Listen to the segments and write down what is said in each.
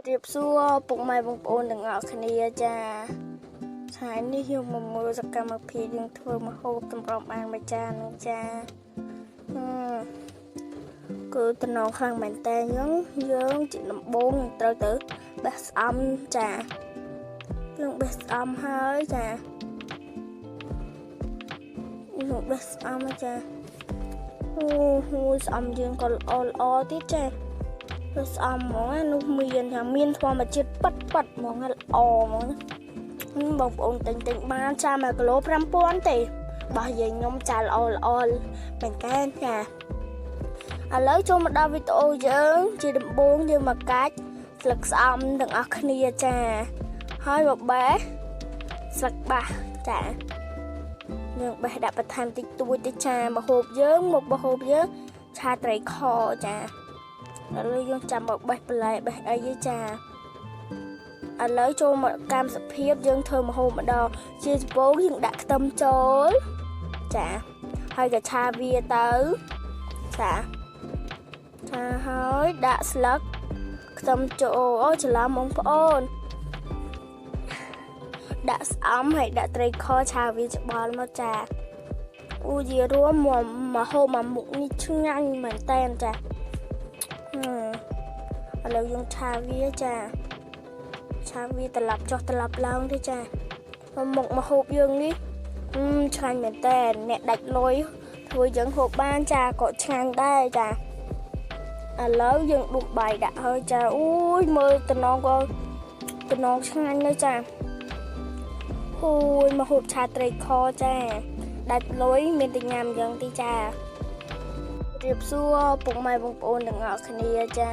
រាបសួរពុកម៉ែបងប្អូនទាំងអស់គ្នាចាថ្ងៃនេះខ្ញុំមកមើលសកម្មភាពយើងធ្វើម្ហូបសម្រាប់បានមួយចាននឹងចាហឹមគឺតំណងខ្លាំងមែនតើយើងយើងជាដំបងត្រូវទៅបេះស្អំចាយើងបេះស្អំហើយចាយើងបេះស្អំហើយចាអូហូយស្អំយើងក៏ល្អល្អទៀតចា វាស្អំហ្មងណានោះមានថាមានធម្មជាតិប៉ិតប៉ិតហ្មងណាល្អហ្មងណាហឹមបងប្អូនទិញទិញបានចា1គីឡូ5000ទេបោះយាយខ្ញុំចាល្អល្អមែនតើចាឥឡូវចូលមកដល់វីដេអូយើង ជាដំបូងយើងមកកាច់ស្លឹកស្អំទាំងអស់គ្នាចាហើយមកបេះស្លឹកបាសចាយើងបេះដាក់បន្ថែមតិចតួចទៅចាមកហូបយើងមកបហូបយើងឆាត្រីខចា ឥឡូវយើងចាំមកបេះបន្លែបេះអីទេចាឥឡូវចូលមកកម្មសភាពយើងធ្វើម្ហូបម្ដងជាដំបូងយើងដាក់ខ្ទឹមចូលចាហើយក៏ឆាវាទៅចាឆាហើយដាក់ស្លឹកខ្ទឹមចូលអូច្រឡំបងប្អូនដាក់ស្អំហើយដាក់ត្រីខឆាវាច្បល់មកចាអូយរួមមកមកហូបមកមុខនេះឆ្ងាញ់មែនតើចា ហឹមឥឡូវយើងឆាវាចាឆាវាត្រឡប់ចុះត្រឡប់ឡើងទេចាមកមកហូបយើងនេះហឹមឆ្ងាញ់មែនតើអ្នកដាច់លុយធ្វើយើងហូបបានចាក៏ឆ្ងាញ់ដែរចាឥឡូវយើងដួសបាយដាក់ហើយចាអូយមើលតំណងក៏តំណងឆ្ងាញ់ណាស់ចាហូយមកហូបឆាត្រីខចាដាច់លុយមានតែញ៉ាំយ៉ាងទីចា រាបសួរពុកម៉ែបងប្អូនទាំងអស់គ្នាចា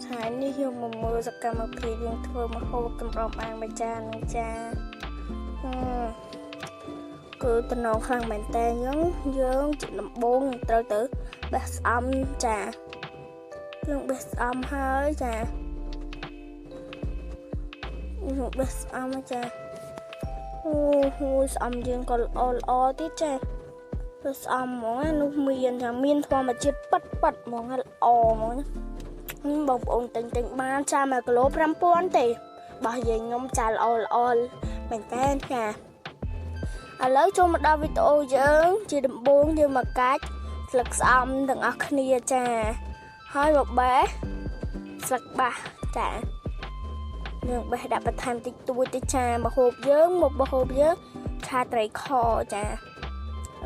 ថ្ងៃនេះខ្ញុំមកមើលសកម្មភាពយើងធ្វើម្ហូបសម្រាប់បានមួយចាននឹងចាហឹមគឺតំណងខ្លាំងមែនតើយើងយើងជាដំបូងត្រូវទៅបេះស្អំចាយើងបេះស្អំហើយចាយើងបេះស្អំហើយចាអូហូយស្អំយើងក៏ល្អល្អទៀតចា វាស្អំហ្មងណានោះមានថាមានធម្មជាតិប៉ិតប៉ិតហ្មងណាល្អហ្មងណាហឹមបងប្អូនទិញទិញបានចា1គីឡូ5000ទេបោះយាយខ្ញុំចាល្អល្អមែនតើចាឥឡូវចូលមកដល់វីដេអូយើង ជាដំបូងយើងមកកាច់ស្លឹកស្អំទាំងអស់គ្នាចាហើយមកបេះស្លឹកបាសចាយើងបេះដាក់បន្ថែមតិចតួចទៅចាមកហូបយើងមកបហូបយើងឆាត្រីខចា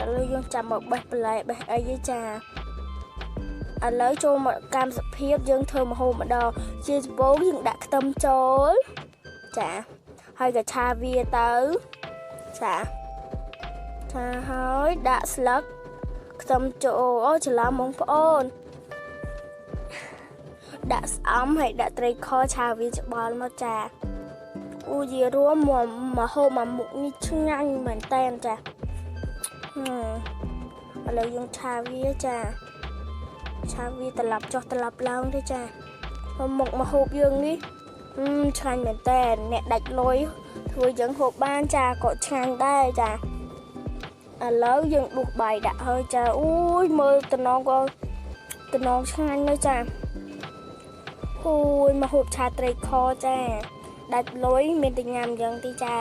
ឥឡូវយើងចាំមកបេះបន្លែបេះអីទេចាឥឡូវចូលមកកម្មសភាពយើងធ្វើម្ហូបម្ដងជាដំបូងយើងដាក់ខ្ទឹមចូលចាហើយក៏ឆាវាទៅចាឆាហើយដាក់ស្លឹកខ្ទឹមចូលអូច្រឡំបងប្អូនដាក់ស្អំហើយដាក់ត្រីខឆាវាច្បល់មកចាអូយរួមមកមកហូបមកមុខនេះឆ្ងាញ់មែនតើចា ហឹមឥឡូវយើងឆាវាចាឆាវាត្រឡប់ចុះត្រឡប់ឡើងទេចាមកមកហូបយើងនេះហឹមឆ្ងាញ់មែនតើអ្នកដាច់លុយធ្វើយើងហូបបានចាក៏ឆ្ងាញ់ដែរចាឥឡូវយើងដួសបាយដាក់ហើយចាអូយមើលតំណងក៏តំណងឆ្ងាញ់ណាស់ចាហូយមកហូបឆាត្រីខចាដាច់លុយមានតែញ៉ាំយ៉ាងទីចា